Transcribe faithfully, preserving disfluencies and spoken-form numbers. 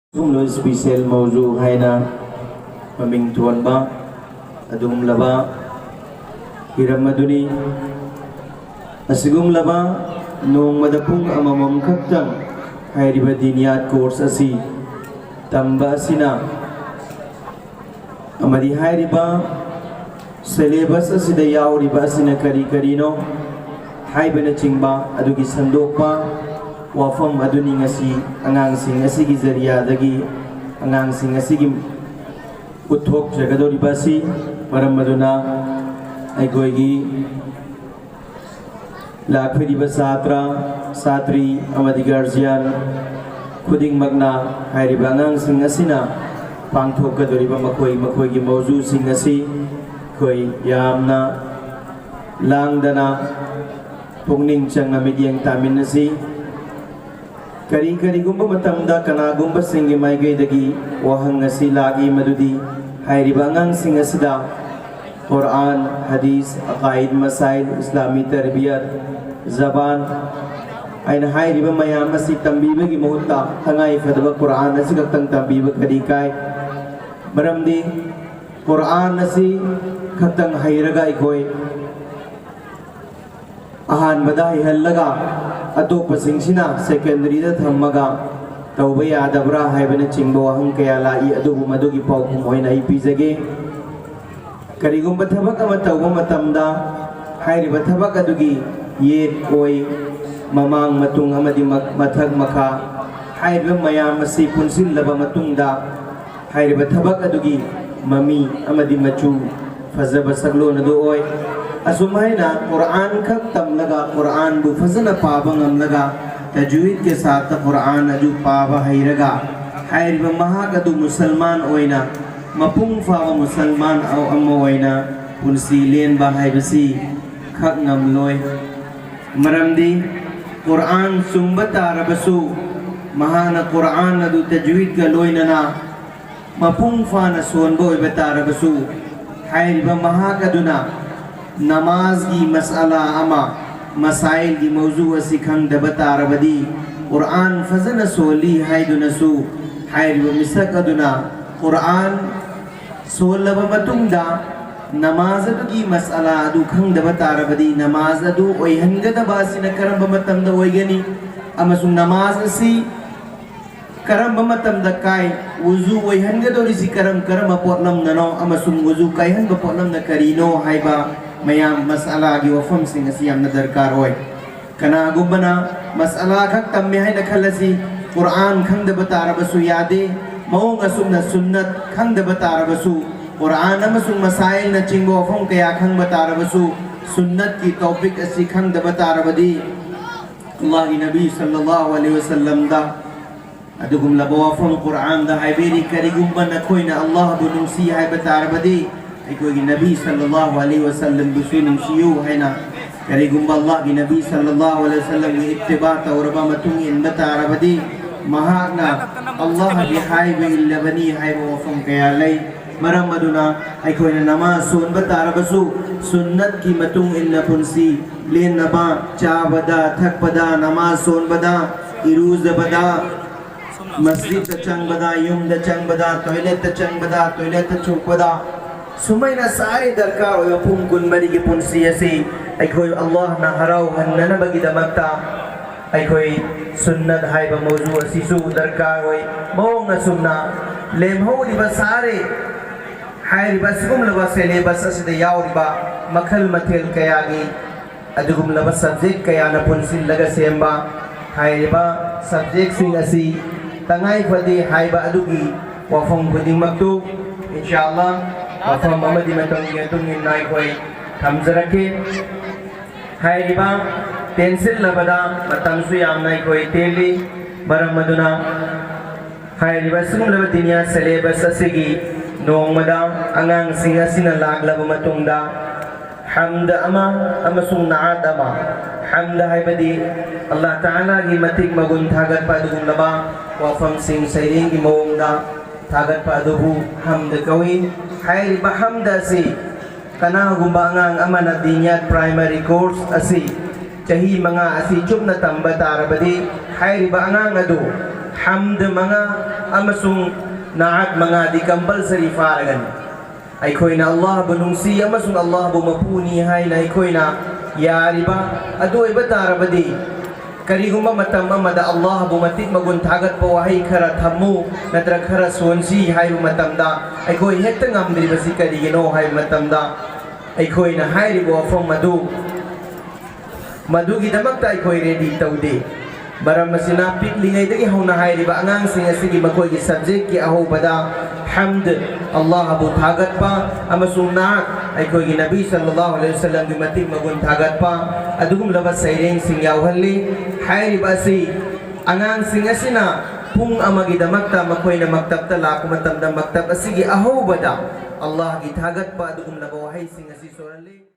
ꯑꯗꯨꯒꯨꯝꯂꯕ ꯏꯁꯄꯤꯁꯦꯜ ꯃꯧꯖꯨ ꯍꯥꯏꯅ ꯃꯃꯤꯡ ꯊꯣꯟꯕ ꯑꯗꯨꯒꯨꯝꯂꯕ ꯍꯤꯔꯝ ꯑꯗꯨꯅꯤ꯫ ꯑꯁꯤꯒꯨꯝꯂꯕ ꯅꯣꯡꯃꯗ ꯄꯨꯡ ꯑꯃꯃꯝ ꯈꯛꯇꯪ ꯍꯥꯏꯔꯤꯕ ꯗꯤꯅꯤꯌꯥꯠ ꯀꯣꯔꯁ ꯑꯁꯤ ꯇꯝꯕ ꯑꯁꯤꯅ ꯑꯃꯗꯤ ꯍꯥꯏꯔꯤꯕ ꯁꯦꯂꯦꯕꯁ ꯑꯁꯤꯗ ꯌꯥꯎꯔꯤꯕ ꯑꯁꯤꯅ ꯀꯔꯤ ꯀꯔꯤꯅꯣ ꯍꯥꯏꯕꯅꯆꯤꯡꯕ ꯑꯗꯨꯒꯤ ꯁꯟꯗꯣꯛꯄ ꯋꯥꯐꯝ ꯑꯗꯨꯅꯤ ꯉꯁꯤ ꯑꯉꯥꯡꯁꯤꯡ ꯑꯁꯤꯒꯤ ꯖꯔꯤꯌꯥꯗꯒꯤ ꯑꯉꯥꯡꯁꯤꯡ ꯑꯁꯤꯒꯤ ꯎꯠꯊꯣꯛꯆꯒꯗꯧꯔꯤꯕ ꯑꯁꯤ꯫ ꯃꯔꯝ ꯑꯗꯨꯅ ꯑꯩꯈꯣꯏꯒꯤ ꯂꯥꯛꯄꯤꯔꯤꯕ ꯁꯥꯇ꯭ꯔ, ꯁꯥꯇ꯭ꯔꯤ ꯑꯃꯗꯤ ꯒꯥꯔꯖꯤꯌꯥꯟ ꯈꯨꯗꯤꯡꯃꯛꯅ ꯍꯥꯏꯔꯤꯕ ꯑꯉꯥꯡꯁꯤꯡ ꯑꯁꯤꯅ ꯄꯥꯡꯊꯣꯛꯀꯗꯧꯔꯤꯕ ꯃꯈꯣꯏ ꯃꯈꯣꯏꯒꯤ ꯃꯧꯖꯨꯁꯤꯡ ꯑꯁꯤ ꯑꯩꯈꯣꯏ ꯌꯥꯝꯅ ꯂꯥꯡꯗꯅ ꯄꯨꯛꯅꯤꯡ ꯆꯪꯅ ꯃꯤꯠꯌꯦꯡ ꯇꯥꯃꯤꯟꯅꯁꯤ꯫ ꯀꯔꯤ ꯀꯔꯤꯒꯨꯝꯕ ꯃꯇꯝꯗ ꯀꯅꯥꯒꯨꯝꯕꯁꯤꯡꯒꯤ ꯃꯥꯏꯀꯩꯗꯒꯤ ꯋꯥꯍꯪ ꯑꯁꯤ ꯂꯥꯛꯏ, ꯃꯗꯨꯗꯤ ꯍꯥꯏꯔꯤꯕ ꯑꯉꯥꯡꯁꯤꯡ ꯑꯁꯤꯗ ꯀꯨꯔꯥꯟ, ꯍꯗꯤꯁ, ꯑꯀꯥꯏꯗ, ꯃꯁꯥꯏꯜ, ꯏꯁꯂꯥꯃꯤ ꯇꯔꯕꯤꯌꯠ, ꯖꯕꯥꯟ ꯍꯥꯏꯅ ꯍꯥꯏꯔꯤꯕ ꯃꯌꯥꯝ ꯑꯁꯤ ꯇꯝꯕꯤꯕꯒꯤ ꯃꯍꯨꯠꯇ ꯇꯉꯥꯏ ꯐꯗꯕ ꯀꯨꯔꯥꯟ ꯑꯁꯤꯈꯛꯇꯪ ꯇꯝꯕꯤꯕ ꯀꯔꯤ ꯀꯥꯏ? ꯃꯔꯝꯗꯤ ꯀꯨꯔꯥꯟ ꯑꯁꯤ ꯈꯛꯇꯪ ꯍꯩꯔꯒ ꯑꯩꯈꯣꯏ ꯑꯍꯥꯟꯕꯗ ꯍꯩꯍꯜꯂꯒ ꯑꯇꯣꯞꯄꯁꯤꯡꯁꯤꯅ ꯁꯦꯀꯦꯟꯗꯔꯤꯗ ꯊꯝꯃꯒ ꯇꯧꯕ ꯌꯥꯗꯕ꯭ꯔꯥ ꯍꯥꯏꯕꯅꯆꯤꯡꯕ ꯋꯥꯍꯪ ꯀꯌꯥ ꯂꯥꯛꯏ꯫ ꯑꯗꯨꯕꯨ ꯃꯗꯨꯒꯤ ꯄꯥꯎꯈꯨꯝ ꯑꯣꯏꯅ ꯑꯩ ꯄꯤꯖꯒꯦ꯫ ꯀꯔꯤꯒꯨꯝꯕ ꯊꯕꯛ ꯑꯃ ꯇꯧꯕ ꯃꯇꯝꯗ ꯍꯥꯏꯔꯤꯕ ꯊꯕꯛ ꯑꯗꯨꯒꯤ ꯌꯦꯠ ꯑꯣꯏ, ꯃꯃꯥꯡ ꯃꯇꯨꯡ ꯑꯃꯗꯤ ꯃ-, ꯃꯊꯛ ꯃꯈꯥ ꯍꯥꯏꯔꯤꯕ ꯃꯌꯥꯝ ꯑꯁꯤ ꯄꯨꯟꯁꯤꯜꯂꯕ ꯃꯇꯨꯡꯗ ꯍꯥꯏꯔꯤꯕ ꯊꯕꯛ ꯑꯗꯨꯒꯤ ꯃꯃꯤ ꯑꯃꯗꯤ ꯃꯆꯨ ꯐꯖꯕ ꯁꯛꯂꯣꯟ ꯑꯗꯨ ꯑꯣꯏ꯫ ꯑꯁꯨꯝ ꯍꯥꯏꯅ ꯀꯨꯔꯥꯟ ꯈꯛ ꯇꯝꯂꯒ, ꯀꯨꯔꯥꯟꯕꯨ ꯐꯖꯅ ꯄꯥꯕ ꯉꯝꯂꯒ, ꯇꯖꯋꯤꯗꯀꯤ ꯁꯥꯠꯇ ꯀꯨꯔꯥꯟ ꯑꯗꯨ ꯄꯥꯕ ꯍꯩꯔꯒ, ꯍꯥꯏꯔꯤꯕ ꯃꯍꯥꯛ ꯑꯗꯨ ꯃꯨꯁꯜꯃꯥꯟ ꯑꯣꯏꯅ, ꯃꯄꯨꯡ ꯐꯥꯕ ꯃꯨꯁꯜꯃꯥꯟ ꯑꯃ ꯑꯣꯏꯅ ꯄꯨꯟꯁꯤ ꯂꯦꯟꯕ ꯍꯥꯏꯕꯁꯤ ꯈꯛ ꯉꯝꯂꯣꯏ꯫ ꯃꯔꯝꯗꯤ ꯀꯨꯔꯥꯟ ꯆꯨꯝꯕ ꯇꯥꯔꯕꯁꯨ, ꯃꯍꯥꯛꯅ ꯀꯨꯔꯥꯟ ꯑꯗꯨ ꯇꯖꯋꯤꯗꯀ ꯂꯣꯏꯅꯅ ꯃꯄꯨꯡ ꯐꯥꯅ ꯁꯣꯟꯕ ꯑꯣꯏꯕ ꯇꯥꯔꯕꯁꯨ, ꯍꯥꯏꯔꯤꯕ ꯃꯍꯥꯛ ꯑꯗꯨꯅ ꯅꯃꯥꯖꯒꯤ ꯃꯁꯑꯂꯥ ꯑꯃ, ꯃꯁꯥꯏꯜꯒꯤ ꯃꯧꯖꯨ ꯑꯁꯤ ꯈꯪꯗꯕ ꯇꯥꯔꯕꯗꯤ, ꯀꯨꯔꯥꯟ ꯐꯖꯅ ꯁꯣꯜꯂꯤ ꯍꯥꯏꯗꯨꯅꯁꯨ ꯍꯥꯏꯔꯤꯕ ꯃꯤꯁꯛ ꯑꯗꯨꯅ ꯀꯨꯔꯥꯟ ꯁꯣꯜꯂꯕ ꯃꯇꯨꯡꯗ ꯅꯃꯥꯖ ꯑꯗꯨꯒꯤ ꯃꯁꯑꯂꯥ ꯑꯗꯨ ꯈꯪꯗꯕ ꯇꯥꯔꯕꯗꯤ, ꯅꯃꯥꯖ ꯑꯗꯨ ꯑꯣꯏꯍꯟꯒꯗꯕ ꯑꯁꯤꯅ ꯀꯔꯝꯕ ꯃꯇꯝꯗ ꯑꯣꯏꯒꯅꯤ ꯑꯃꯁꯨꯡ ꯅꯃꯥꯖ ꯑꯁꯤ ꯀꯔꯝꯕ ꯃꯇꯝꯗ ꯀꯥꯏ, ꯋꯨꯖꯨ ꯑꯣꯏꯍꯟꯒꯗꯧꯔꯤꯁꯤ ꯀꯔꯝ ꯀꯔꯝꯕ ꯄꯣꯠꯂꯝꯅꯅꯣ ꯑꯃꯁꯨꯡ ꯋꯨꯖꯨ ꯀꯥꯏꯍꯟꯕ ꯄꯣꯠꯂꯝꯅ ꯀꯔꯤꯅꯣ ꯍꯥꯏꯕ ꯃꯌꯥꯝ ꯃꯁꯑꯂꯥꯒꯤ ꯋꯥꯐꯝꯁꯤꯡ ꯑꯁꯤ ꯌꯥꯝꯅ ꯗꯔꯀꯥꯔ ꯑꯣꯏ꯫ ꯀꯅꯥꯒꯨꯝꯕꯅ ꯃꯁꯑꯂꯥ ꯈꯛ ꯇꯝꯃꯦ ꯍꯥꯏꯅ ꯈꯜꯂꯁꯤ, ꯀꯨꯔꯥꯟ ꯈꯪꯗꯕ ꯇꯥꯔꯕꯁꯨ ꯌꯥꯗꯦ꯫ ꯃꯑꯣꯡ ꯑꯁꯨꯝꯅ ꯁꯨꯟꯅꯠ ꯈꯪꯗꯕ ꯇꯥꯔꯕꯁꯨ, ꯀꯨꯔꯥꯟ ꯑꯃꯁꯨꯡ ꯃꯁꯥꯏꯜꯅꯆꯤꯡꯕ ꯋꯥꯐꯝ ꯀꯌꯥ ꯈꯪꯕ ꯇꯥꯔꯕꯁꯨ, ꯁꯨꯟꯅꯠꯀꯤ ꯇꯣꯄꯤꯛ ꯑꯁꯤ ꯈꯪꯗꯕ ꯇꯥꯔꯕꯗꯤ, ꯑꯜꯂꯥꯍꯒꯤ ꯅꯕꯤ ꯁꯜꯂꯜꯂꯥꯍꯨ ꯑꯂꯩꯍꯤ ꯋꯁꯜꯂꯝꯗ ꯑꯗꯨꯒꯨꯝꯂꯕ ꯋꯥꯐꯝ ꯀꯨꯔꯥꯟꯗ ꯍꯥꯏꯕꯤꯔꯤ, ꯀꯔꯤꯒꯨꯝꯕ ꯅꯈꯣꯏꯅ ꯑꯜꯂꯥꯍꯕꯨ ꯅꯨꯡꯁꯤ ꯍꯥꯏꯕ ꯇꯥꯔꯕꯗꯤ, ꯑꯩꯈꯣꯏꯒꯤ ꯅꯕꯤ ꯁꯜꯂꯜꯂꯥꯍꯨ ꯑꯂꯩꯍꯤ ꯋꯁꯜꯂꯝꯕꯨꯁꯨ ꯅꯨꯡꯁꯤꯌꯨ ꯍꯥꯏꯅ, ꯀꯔꯤꯒꯨꯝꯕ ꯑꯜꯂꯥꯍꯒꯤ ꯅꯕꯤ ꯁꯜꯂꯜꯂꯥꯍꯨ ꯑꯂꯩꯍꯤ ꯋꯁꯜꯂꯝꯒꯤ ꯏꯠꯇꯤꯕꯥ ꯇꯧꯔꯕ, ꯃꯇꯨꯡ ꯏꯟꯕ ꯇꯥꯔꯕꯗꯤ, ꯃꯍꯥꯛꯅ ꯑꯜꯂꯥꯍꯒꯤ ꯍꯥꯏꯕ ꯏꯜꯂꯕꯅꯤ ꯍꯥꯏꯕ ꯋꯥꯐꯝ ꯀꯌꯥ ꯂꯩ꯫ ꯃꯔꯝ ꯑꯗꯨꯅ ꯑꯩꯈꯣꯏꯅ ꯅꯃꯥꯖ ꯁꯣꯟꯕ ꯇꯥꯔꯕꯁꯨ, ꯁꯨꯟꯅꯠꯀꯤ ꯃꯇꯨꯡ ꯏꯟꯅ ꯄꯨꯟꯁꯤ ꯂꯦꯟꯅꯕ, ꯆꯥꯕꯗ, ꯊꯛꯄꯗ, ꯅꯃꯥꯖ ꯁꯣꯟꯕꯗ, ꯏꯔꯨꯖꯕꯗ, ꯃꯁꯖꯤꯗꯇ ꯆꯪꯕꯗ, ꯌꯨꯝꯗ ꯆꯪꯕꯗ, ꯇꯣꯏꯂꯦꯠꯇ ꯆꯪꯕꯗ, ꯇꯣꯏꯂꯦꯠꯇ ꯊꯣꯛꯄꯗ, ꯁꯨꯃꯥꯏꯅ ꯁꯥꯔꯦ ꯗꯔꯀꯥꯔ ꯑꯣꯏꯕ ꯄꯨꯡ ꯀꯨꯟꯃꯔꯤꯒꯤ ꯄꯨꯟꯁꯤ ꯑꯁꯤ ꯑꯩꯈꯣꯏ ꯑꯜꯂꯥꯍꯅ ꯍꯔꯥꯎꯍꯟꯅꯅꯕꯒꯤꯗꯃꯛꯇ ꯑꯩꯈꯣꯏ ꯁꯨꯟꯅꯠ ꯍꯥꯏꯕ ꯃꯧꯖꯨ ꯑꯁꯤꯁꯨ ꯗꯔꯀꯥꯔ ꯑꯣꯏ꯫ ꯃꯑꯣꯡ ꯑꯁꯨꯝꯅ ꯂꯦꯝꯍꯧꯔꯤꯕ ꯁꯥꯔꯦ ꯍꯥꯏꯔꯤꯕ ꯑꯁꯤꯒꯨꯝꯂꯕ ꯁꯦꯂꯦꯕꯁ ꯑꯁꯤꯗ ꯌꯥꯎꯔꯤꯕ ꯃꯈꯜ ꯃꯊꯦꯜ ꯀꯌꯥꯒꯤ ꯑꯗꯨꯒꯨꯝꯂꯕ ꯁꯕꯖꯦꯛ ꯀꯌꯥꯅ ꯄꯨꯟꯁꯤꯜꯂꯒ ꯁꯦꯝꯕ ꯍꯥꯏꯔꯤꯕ ꯁꯕꯖꯦꯛꯁꯤꯡ ꯑꯁꯤ ꯇꯉꯥꯏ ꯐꯗꯦ ꯍꯥꯏꯕ ꯑꯗꯨꯒꯤ ꯋꯥꯐꯝ ꯈꯨꯗꯤꯡꯃꯛꯇꯨ, ꯏꯟꯁꯥ ꯑꯜꯂꯥ, ꯃꯐꯝ ꯑꯃꯗꯤ ꯃꯇꯝꯒꯤ ꯃꯇꯨꯡ ꯏꯟꯅ ꯑꯩꯈꯣꯏ ꯊꯝꯖꯔꯛꯀꯦ꯫ ꯍꯥꯏꯔꯤꯕ ꯇꯦꯟꯁꯤꯜꯂꯕꯗ ꯃꯇꯝꯁꯨ ꯌꯥꯝꯅ ꯑꯩꯈꯣꯏ ꯇꯦꯜꯂꯤ꯫ ꯃꯔꯝ ꯑꯗꯨꯅ ꯍꯥꯏꯔꯤꯕ ꯑꯁꯤꯒꯨꯝꯂꯕ ꯗꯤꯅꯤꯌꯥ ꯁꯦꯂꯦꯕꯁ ꯑꯁꯤꯒꯤ ꯅꯣꯡꯃꯗ ꯑꯉꯥꯡꯁꯤꯡ ꯑꯁꯤꯅ ꯂꯥꯛꯂꯕ ꯃꯇꯨꯡꯗ ꯍꯝꯗ ꯑꯃ ꯑꯃꯁꯨꯡ ꯅꯥꯠ ꯑꯃ, ꯍꯝꯗ ꯍꯥꯏꯕꯗꯤ ꯑꯜꯂꯥꯍ ꯇꯥꯂꯥꯒꯤ ꯃꯇꯤꯛ ꯃꯒꯨꯟ ꯊꯥꯒꯠꯄ ꯑꯗꯨꯒꯨꯝꯂꯕ ꯋꯥꯐꯝꯁꯤꯡ ꯁꯩꯔꯦꯡꯒꯤ ꯃꯑꯣꯡꯗ ꯊꯥꯒꯠꯄ ꯑꯗꯨꯕꯨ ꯍꯝꯗ ꯀꯧꯏ꯫ ꯍꯥꯏꯔꯤꯕ ꯍꯝꯗ ꯑꯁꯤ ꯀꯅꯥꯒꯨꯝꯕ ꯑꯉꯥꯡ ꯑꯃꯅ ꯗꯤꯅꯤꯌꯥꯠ ꯄ꯭ꯔꯥꯏꯃꯔꯤ ꯀꯣꯔꯁ ꯑꯁꯤ ꯆꯍꯤ ꯃꯉꯥ ꯑꯁꯤ ꯆꯨꯞꯅ ꯇꯝꯕ ꯇꯥꯔꯕꯗꯤ, ꯍꯥꯏꯔꯤꯕ ꯑꯉꯥꯡ ꯑꯗꯨ ꯍꯝꯗ ꯃꯉꯥ ꯑꯃꯁꯨꯡ ꯅꯥꯠ ꯃꯉꯥꯗꯤ ꯀꯝꯄꯜꯁꯔꯤ ꯐꯥꯔꯒꯅꯤ꯫ ꯑꯩꯈꯣꯏꯅ ꯑꯜꯂꯥꯍꯕꯨ ꯅꯨꯡꯁꯤ ꯑꯃꯁꯨꯡ ꯑꯜꯂꯥꯍꯕꯨ ꯃꯄꯨꯅꯤ ꯍꯥꯏꯅ ꯑꯩꯈꯣꯏꯅ ꯌꯥꯔꯤꯕ ꯑꯗꯨ ꯑꯣꯏꯕ ꯇꯥꯔꯕꯗꯤ, ꯀꯔꯤꯒꯨꯝꯕ ꯃꯇꯝ ꯑꯃꯗ ꯑꯜꯂꯥꯍꯕꯨ ꯃꯇꯤꯛ ꯃꯒꯨꯟ ꯊꯥꯒꯠꯄ ꯋꯥꯍꯩ ꯈꯔ ꯊꯝꯃꯨ ꯅꯠꯇ꯭ꯔꯒ ꯈꯔ ꯁꯣꯟꯁꯤ ꯍꯥꯏꯕ ꯃꯇꯝꯗ, ꯑꯩꯈꯣꯏ ꯍꯦꯛꯇ ꯉꯝꯗ꯭ꯔꯤꯕꯁꯤ ꯀꯔꯤꯒꯤꯅꯣ ꯍꯥꯏꯕ ꯃꯇꯝꯗ, ꯑꯩꯈꯣꯏꯅ ꯍꯥꯏꯔꯤꯕ ꯋꯥꯐꯝ ꯑꯗꯨ ꯃꯗꯨꯒꯤꯗꯃꯛꯇ ꯑꯩꯈꯣꯏ ꯔꯦꯗꯤ ꯇꯧꯗꯦ꯫ ꯃꯔꯝ ꯑꯁꯤꯅ, ꯄꯤꯛꯂꯤꯉꯩꯗꯒꯤ ꯍꯧꯅ ꯍꯥꯏꯔꯤꯕ ꯑꯉꯥꯡꯁꯤꯡ ꯑꯁꯤꯒꯤ ꯃꯈꯣꯏꯒꯤ ꯁꯕꯖꯦꯛꯀꯤ ꯑꯍꯧꯕꯗ ꯍꯝꯗ, ꯑꯜꯂꯥꯍꯕꯨ ꯊꯥꯒꯠꯄ, ꯑꯃꯁꯨꯡ ꯅꯥꯠ, ꯑꯩꯈꯣꯏꯒꯤ ꯅꯕꯤ ꯁꯜꯂꯜꯂꯥꯍꯨ ꯑꯂꯩꯍꯤ ꯋꯁꯜꯂꯝꯒꯤ ꯃꯇꯤꯛ ꯃꯒꯨꯟ ꯊꯥꯒꯠꯄ, ꯑꯗꯨꯒꯨꯝꯂꯕ ꯁꯩꯔꯦꯡꯁꯤꯡ ꯌꯥꯎꯍꯜꯂꯤ꯫ ꯍꯥꯏꯔꯤꯕ ꯑꯁꯤ ꯑꯉꯥꯡꯁꯤꯡ ꯑꯁꯤꯅ ꯄꯨꯡ ꯑꯃꯒꯤꯗꯃꯛꯇ ꯃꯈꯣꯏꯅ ꯃꯛꯇꯕꯇ ꯂꯥꯛꯄ ꯃꯇꯝꯗ, ꯃꯛꯇꯕ ꯑꯁꯤꯒꯤ ꯑꯍꯧꯕꯗ ꯑꯜꯂꯥꯍꯒꯤ ꯊꯥꯒꯠꯄ ꯑꯗꯨꯒꯨꯝꯂꯕ ꯋꯥꯍꯩꯁꯤꯡ ꯑꯁꯤ ꯁꯣꯔꯍꯜꯂꯤ꯫